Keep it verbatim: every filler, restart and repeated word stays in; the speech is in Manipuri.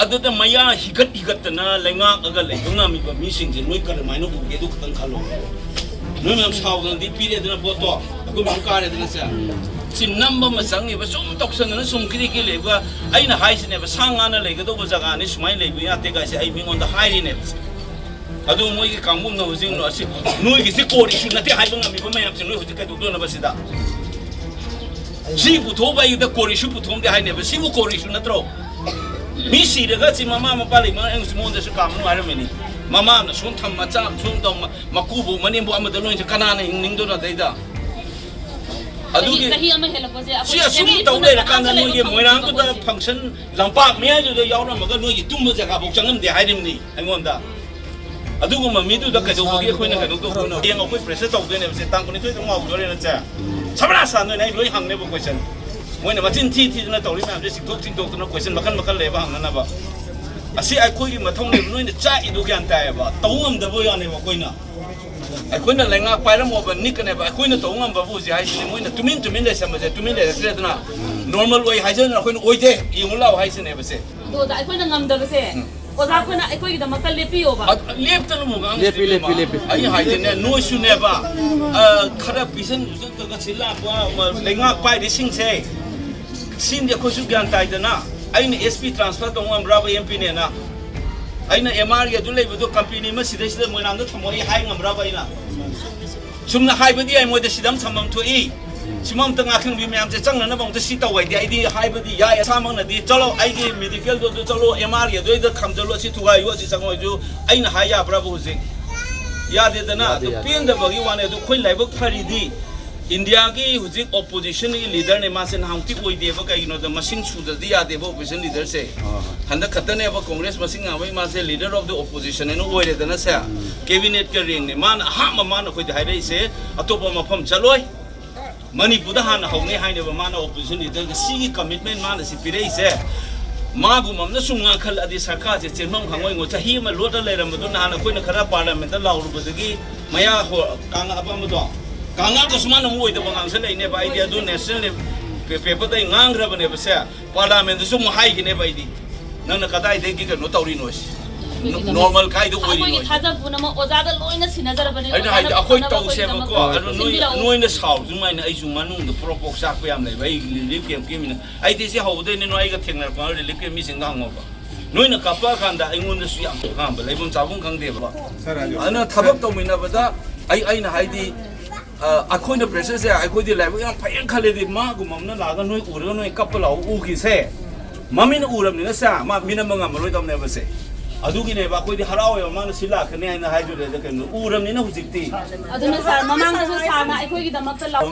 ꯑꯗꯨꯗ ꯃꯌꯥ ꯍꯤꯒꯠ ꯍꯤꯒꯠꯇꯅ ꯂꯩꯉꯥꯛꯑꯒ ꯂꯩꯕ ꯉꯝꯃꯤꯕ ꯃꯤꯁꯤꯡꯁꯦ ꯅꯣꯏ ꯀꯔꯝꯍꯥꯏꯅ ꯎꯒꯦ? ꯑꯗꯨ ꯈꯛꯇꯪ ꯈꯜꯂꯣ꯫ ꯅꯣꯏ ꯃꯌꯥꯝ ꯁꯥꯎꯗꯅꯗꯤ ꯄꯤꯔꯦꯗꯅ ꯄꯣꯠꯇꯣ, ꯑꯩꯈꯣꯏ ꯃꯌꯥꯝ ꯀꯥꯔꯦꯗꯅ ꯁꯦ꯫ ꯁꯤ ꯅꯝꯕ ꯑꯃ ꯆꯪꯉꯦꯕ, ꯁꯨꯝ ꯇꯧꯁꯟꯗꯅ ꯁꯨꯝ ꯀꯤꯔꯤ ꯀꯤꯔꯤ ꯂꯩꯕ꯫ ꯑꯩꯅ ꯍꯥꯏꯁꯤꯅꯦꯕ, ꯁꯥ ꯉꯥꯅ ꯂꯩꯒꯗꯧꯕ ꯖꯒꯥꯅꯤ, ꯁꯨꯃꯥꯏꯅ ꯂꯩꯕ ꯌꯥꯗꯦ ꯀꯥꯏꯁꯦ ꯑꯩ ꯃꯤꯉꯣꯟꯗ ꯍꯥꯏꯔꯤꯅꯦꯕ꯫ ꯑꯗꯨ ꯃꯣꯏꯒꯤ ꯀꯥꯡꯕꯨꯅ ꯍꯧꯖꯤꯛ ꯑꯁꯤ ꯅꯣꯏꯒꯤꯁꯤ core issue ꯅꯠꯇꯦ ꯍꯥꯏꯕ ꯉꯝꯃꯤꯕ ꯃꯌꯥꯝꯁꯦ ꯅꯣꯏ ꯍꯧꯖꯤꯛ ꯀꯩꯗꯧꯗꯣꯏꯅꯣꯕ ꯁꯤꯗ? ꯁꯤ ꯄꯨꯊꯣꯛꯑꯕ ꯑꯩꯗ core issue ꯄꯨꯊꯣꯛꯑꯝꯗꯦ ꯍꯥꯏꯅꯦꯕ꯫ ꯁꯤꯕꯨ core issue ꯅꯠꯇ꯭ꯔꯣ? ꯃꯤ ꯁꯤꯔꯒ ꯁꯤ ꯃꯃꯥ ꯃꯄꯥ ꯂꯩꯕ ꯑꯩꯅꯁꯨ ꯃꯉꯣꯟꯗꯁꯨ ꯀꯥꯝꯅꯨ ꯍꯥꯏꯔꯝꯃꯤꯅꯤ꯫ ꯃꯃꯥꯅ ꯁꯣꯝ ꯊꯝ, ꯃꯆꯥ ꯁꯣꯝ ꯇꯧ, ꯃ-, ꯃꯀꯨꯕꯣꯛ ꯃꯅꯦꯝꯕꯣꯛ ꯑꯃꯗ ꯂꯣꯏꯅ ꯀꯅꯥꯅ ꯍꯤꯡꯅꯤꯡꯗꯣꯏꯅꯣ ꯑꯗꯩꯗ? ꯑꯗꯨꯒꯤ ꯆꯍꯤ ꯑꯃ ꯍꯦꯜꯂꯛꯄꯁꯦ ꯑꯩꯈꯣꯏ ꯁꯤ ꯑꯁꯨꯝ family ꯇꯧ ꯄꯨꯟꯅ ꯂꯩꯔꯀꯥꯟꯗ ꯃꯄꯥꯟꯗ ꯂꯩꯕ ꯅꯣꯏꯒꯤ ꯐꯪꯗꯕ ꯃꯣꯏꯔꯥꯡꯗꯨꯗ ꯄꯣꯠꯁꯦ꯫ Function ꯂꯝꯄꯥꯛ ꯃꯌꯥꯏꯗꯨꯗ ꯌꯥꯎꯔꯝꯃꯒ ꯅꯣꯏꯒꯤ ꯇꯨꯝꯕ ꯖꯒꯥꯐꯥꯎ ꯆꯪꯉꯝꯗꯦ ꯍꯥꯏꯔꯤꯕꯅꯤ ꯑꯩꯉꯣꯟꯗ꯫ ꯑꯗꯨꯒꯨꯝꯕ ꯃꯤꯗꯨꯗ ꯀꯩꯗꯧꯕꯒꯤ ꯑꯩꯈꯣꯏꯅ ꯀꯩꯅꯣ ꯇꯧꯗꯣꯏꯅꯣ? ꯍꯌꯦꯡ ꯑꯩꯈꯣꯏ pressure ꯇꯧꯗꯣꯏꯅꯦꯕ꯫ ꯁꯦ ꯇꯥꯡ ꯀꯨꯟꯅꯤꯊꯣꯏꯗ ꯑꯃꯨꯛ ꯍꯧꯗꯣꯔꯦꯅ ꯁꯦ꯫ ꯁꯃꯥꯅ ꯁꯥꯟꯗꯣꯏꯅꯦ, ꯑꯩ ꯂꯣꯏ ꯍꯪꯅꯦꯕ question꯫ ꯃꯣꯏꯅ ꯃꯆꯤꯟ ꯊꯤ ꯊꯤꯗꯅ ꯇꯧꯔꯤ ꯃꯌꯥꯝꯁꯦ ꯆꯤꯡꯊꯣꯛ ꯆꯤꯡꯊꯣꯛꯇꯅ question ꯃꯈꯜ ꯃꯈꯜ ꯂꯩꯌꯦꯕ ꯍꯪꯅꯅꯕ꯫ ꯑꯁꯤ ꯑꯩꯈꯣꯏꯒꯤ ꯃꯊꯧꯅꯦꯕ, ꯅꯣꯏꯅ ꯆꯥꯛꯏꯗꯣ ꯒ꯭ꯌꯥꯟ ꯇꯥꯏꯌꯦꯕ, ꯇꯧ ꯉꯝꯗꯕ ꯌꯥꯅꯦꯕ ꯑꯩꯈꯣꯏꯅ꯫ ꯑꯩꯈꯣꯏꯅ ꯂꯩꯉꯥꯛ ꯄꯥꯏꯔꯝꯃꯣꯕ ꯅꯤꯛꯀꯅꯦꯕ꯫ ꯑꯩꯈꯣꯏꯅ ꯇꯧ ꯉꯝꯕꯕꯨ ꯍꯧꯖꯤꯛ ꯍꯥꯏꯁꯤꯅꯤ, ꯃꯣꯏꯅ ꯇꯨꯃꯤꯟ ꯇꯨꯃꯤꯟ ꯂꯩꯁꯟꯕꯁꯦ, ꯇꯨꯃꯤꯟ ꯂꯩꯔꯛꯇ꯭ꯔꯦꯗꯅ꯫ Normal ꯑꯣꯏ ꯍꯥꯏꯖꯗꯅ ꯑꯩꯈꯣꯏꯅ ꯑꯣꯏꯗꯦ, ꯌꯦꯡꯉꯨ ꯂꯥꯛꯑꯣ ꯍꯥꯏꯁꯤꯅꯦꯕꯁꯦ꯫ ꯑꯗꯣ ꯑꯩꯈꯣꯏꯅ ꯉꯝꯗꯕꯁꯦ, ꯑꯣꯖꯥ ꯑꯩꯈꯣꯏꯅ ꯑꯩꯈꯣꯏꯒꯤꯗꯃꯛꯇ ꯂꯦꯞꯄꯤꯌꯣꯕ꯫ ꯑꯗ ꯂꯦꯞꯇꯅ ꯑꯃꯨꯛ ꯉꯥꯡꯉꯤꯁꯤ ꯂꯦꯞꯄꯤ, ꯂꯦꯞꯄꯤ, ꯏꯕꯦꯝꯃ꯫ ꯂꯦꯞꯄꯤ꯫ ꯑꯩ ꯍꯥꯏꯗꯤꯅꯦ, ꯅꯣꯏꯁꯨꯅꯦꯕ, ꯑ, ꯈꯔ ꯄꯤꯁꯟ ꯈꯨꯁꯟꯗꯒ ꯁꯤ ꯂꯥꯛꯄ, ꯑꯃ, ꯂꯩꯉꯥꯛ ꯄꯥꯏꯔꯤꯁꯤꯡꯁꯦ, ꯁꯤꯡꯗꯤ ꯑꯩꯈꯣꯏꯁꯨ ꯒ꯭ꯌꯥꯟ ꯇꯥꯏꯗꯅ꯫ ꯑꯩꯅ S P transfer ꯇꯧ ꯉꯝꯕ꯭ꯔꯕ M P ꯅꯦꯅ? ꯑꯩꯅ M R ꯒꯤ ꯑꯗꯨ ꯂꯩꯕꯗꯣ company ꯑꯃ ꯁꯤꯗꯩꯁꯤꯗ ꯃꯣꯏꯔꯥꯡꯗ ꯊꯝꯃꯣ ꯑꯩ ꯍꯥꯏ ꯉꯝꯕ꯭ꯔꯕ ꯑꯩꯅ? ꯆꯨꯝꯅ ꯍꯥꯏꯕꯗꯤ ꯑꯩ ꯃꯣꯏꯗ ꯁꯤꯗ ꯑꯃ ꯊꯝꯐꯝ ꯊꯣꯛꯏ꯫ ꯁꯤꯃ ꯑꯝꯇ ꯉꯥꯛꯁꯟꯕꯤ ꯃꯌꯥꯝꯁꯦ ꯆꯪꯅꯅꯕ ꯑꯝꯇ ꯁꯤ ꯇꯧ ꯍꯥꯏꯗꯤ ꯑꯩꯗꯤ ꯍꯥꯏꯕꯗꯤ ꯌꯥꯏ꯫ ꯑꯁꯥꯃꯛꯅꯗꯤ ꯆꯠꯂꯣ, ꯑꯩꯒꯤ medical ꯗꯣ ꯑꯗꯨ ꯆꯠꯂꯣ, M R ꯒꯤ ꯑꯗꯨꯏꯗ ꯈꯝꯖꯜꯂꯣ, ꯑꯁꯤ ꯊꯨꯒꯥꯏꯌꯨ, ꯑꯁꯤ ꯆꯪꯉꯣ ꯍꯥꯏꯁꯨ ꯑꯩꯅ ꯍꯥꯏ ꯌꯥꯕ꯭ꯔꯕ ꯍꯧꯖꯤꯛ? ꯌꯥꯗꯦꯗꯅ꯫ ꯌꯥꯗꯦ, ꯑꯗꯨ ꯌꯥꯗꯦ꯫ ꯄꯦꯟꯗꯕꯒꯤ ꯋꯥꯅꯦ꯫ ꯑꯗꯨ ꯑꯩꯈꯣꯏ ꯂꯥꯏꯕꯛ ꯐꯔꯤꯗꯤ India ꯒꯤ ꯍꯧꯖꯤꯛ opposition ꯒꯤ leader ꯅꯦ, ꯃꯥꯁꯦ ꯅꯍꯥꯟꯃꯨꯛꯇꯤ ꯑꯣꯏꯗꯦꯕ꯫ ꯀꯩꯒꯤꯅꯣꯗ ꯃꯁꯤꯡ ꯁꯨꯗ꯭ꯔꯗꯤ ꯌꯥꯗꯦꯕ opposition leader ꯁꯦ꯫ ꯑꯥ꯫ ꯍꯟꯗꯛ ꯈꯛꯇꯅꯦꯕ Congress ꯃꯁꯤꯡ ꯌꯥꯝꯕꯩ ꯃꯥꯁꯦ leader of the opposition ꯍꯥꯏꯅ ꯑꯣꯏꯔꯦꯗꯅ ꯁꯦ꯫ ꯎꯝ꯫ Cabinet ꯀ rank ꯅꯦ꯫ ꯃꯥꯅ ꯑꯍꯥꯟꯕ ꯃꯥꯅ ꯑꯩꯈꯣꯏꯗ ꯍꯥꯏꯔꯛꯏꯁꯦ, "ꯑꯇꯣꯞꯄ ꯃꯐꯝ ꯆꯠꯂꯣꯏ, ꯃꯅꯤꯄꯨꯔꯗ ꯍꯥꯟꯅ ꯍꯧꯅꯤ" ꯍꯥꯏꯅꯦꯕ ꯃꯥꯅ opposition leader ꯒ꯫ ꯁꯤꯒꯤ commitment ꯃꯥꯅ ꯁꯤ ꯄꯤꯔꯛꯏꯁꯦ꯫ ꯃꯥꯒꯨꯝꯕ ꯑꯃꯅ ꯁꯨꯝ ꯉꯥꯡꯈꯠꯂꯛꯑꯗꯤ ꯁꯔꯀꯥꯔꯁꯦ ꯆꯦꯟꯐꯝ ꯈꯪꯉꯣꯏꯉꯣ꯫ ꯆꯍꯤ ꯑꯃ ꯂꯣꯠꯇ ꯂꯩꯔꯝꯕꯗꯨ ꯅꯍꯥꯟ ꯑꯩꯈꯣꯏꯅ ꯈꯔ parliament ꯇ ꯂꯥꯎꯔꯨꯕꯗꯒꯤ ꯃꯌꯥ ꯍꯣ-, ꯀꯥꯡꯉꯛꯑꯕ ꯑꯃꯗꯣ, ꯀꯥꯡꯉꯛꯑꯒꯁꯨ ꯃꯥꯅ ꯑꯃꯨꯛ ꯑꯣꯏꯗꯕ ꯉꯥꯡꯁꯜꯂꯛꯏꯅꯦꯕ꯫ ꯑꯩꯗꯤ ꯑꯗꯨ national paper ꯗ ꯑꯩ ꯉꯥꯡꯈ꯭ꯔꯕꯅꯦꯕ ꯁꯦ꯫ Parliament ꯗꯁꯨ ꯑꯃꯨꯛ ꯍꯥꯏꯈꯤꯅꯦꯕ ꯑꯩꯗꯤ꯫ ꯅꯪꯅ ꯀꯗꯥꯏꯗꯒꯤ ꯀꯩꯅꯣ ꯇꯧꯔꯤꯅꯣ ꯁꯤ? ꯅꯣꯔꯃꯦꯜ ꯀꯥꯏꯗ ꯑꯣꯏꯔꯤꯅꯣ? ꯑꯩꯈꯣꯏꯒꯤ ꯊꯥꯖꯕ ꯄꯨꯝꯅꯃꯛ ꯑꯣꯖꯥꯗ ꯂꯣꯏꯅ ꯁꯤꯟꯅꯖꯔꯕꯅꯦ꯫ ꯑꯩꯅ ꯍꯥꯏꯗꯤ ꯑꯣꯖꯥꯅ ꯑꯩꯈꯣꯏ ꯐꯅꯕ ꯑꯩꯈꯣꯏꯒꯤꯗꯃꯛ ꯇꯧꯁꯦꯕꯀꯣ, ꯑꯗꯨ ꯅꯣꯏ ꯁꯤꯟꯕꯤꯔꯛꯎ꯫ ꯅꯣꯏꯅ ꯁꯥꯎꯔꯤ ꯑꯗꯨꯃꯥꯏꯅ ꯑꯩꯁꯨ ꯃꯅꯨꯡꯗ ꯄ꯭ꯔꯣꯛ ꯄ꯭ꯔꯣꯛ ꯆꯥꯛꯄ ꯌꯥꯝ ꯂꯩꯕ꯫ ꯑꯩ ꯔꯤꯂꯤꯐ ꯀꯦꯝꯞꯀꯤ ꯃꯤꯅ, ꯑꯩꯗꯤ ꯁꯤ ꯍꯧꯕꯗꯩꯅꯦ, ꯅꯣꯏ ꯑꯩꯒ ꯊꯦꯡꯅꯔꯛꯄ ꯔꯤꯂꯤꯐ ꯀꯦꯝꯞ ꯃꯤꯁꯤꯡꯗ ꯍꯪꯉꯣꯕ꯫ ꯅꯣꯏꯅ ꯀꯥꯞꯄꯛꯑꯀꯥꯟꯗ ꯑꯩꯉꯣꯟꯗꯁꯨ ꯌꯥꯝ ꯍꯥꯝꯕ, ꯂꯩꯐꯝ ꯆꯥꯐꯝ ꯈꯪꯗꯦꯕ꯫ ꯁꯥꯔ, ꯑꯗꯨ ꯑꯗꯨꯅ ꯊꯕꯛ ꯇꯧꯃꯤꯟꯅꯕꯗ ꯑꯩ, ꯑꯩꯅ ꯍꯥꯏꯗꯤ, ꯑ, ꯑꯩꯈꯣꯏꯅ ꯄ꯭ꯔꯦꯁꯔꯁꯦ, ꯑꯩꯈꯣꯏꯗꯤ ꯂꯥꯏꯕꯛ ꯌꯥꯝ ꯐꯩꯌꯦꯅ ꯈꯜꯂꯦꯗꯤ, ꯃꯥꯒꯨꯝꯕ ꯑꯃꯅ ꯂꯥꯛꯑꯒ ꯅꯣꯏ ꯎꯔꯒ ꯅꯣꯏ ꯀꯞꯄ ꯂꯥꯎ ꯎꯈꯤꯁꯦ, ꯃꯃꯤꯠꯅ ꯎꯔꯕꯅꯤꯅ ꯁꯦ, ꯃꯥ ꯃꯤꯅꯝꯕ ꯉꯝꯃꯔꯣꯏꯗꯕꯅꯦꯕ ꯁꯦ꯫ ꯑꯗꯨꯒꯤꯅꯦꯕ ꯑꯩꯈꯣꯏꯗꯤ ꯍꯔꯥꯎꯋꯦꯕ, ꯃꯥꯅ ꯁꯤ ꯂꯥꯛꯀꯅꯤ ꯍꯥꯏꯅ ꯍꯥꯏꯗꯨꯗ ꯀꯩꯅꯣ ꯎꯔꯕꯅꯤꯅ ꯍꯧꯖꯤꯛꯇꯤ꯫ ꯑꯗꯨꯅ ꯁꯥꯔ, ꯃꯃꯥꯡꯗꯁꯨ ꯁꯥꯔꯅ ꯑꯩꯈꯣꯏꯒꯤꯗꯃꯛꯇ ꯂꯥꯎ-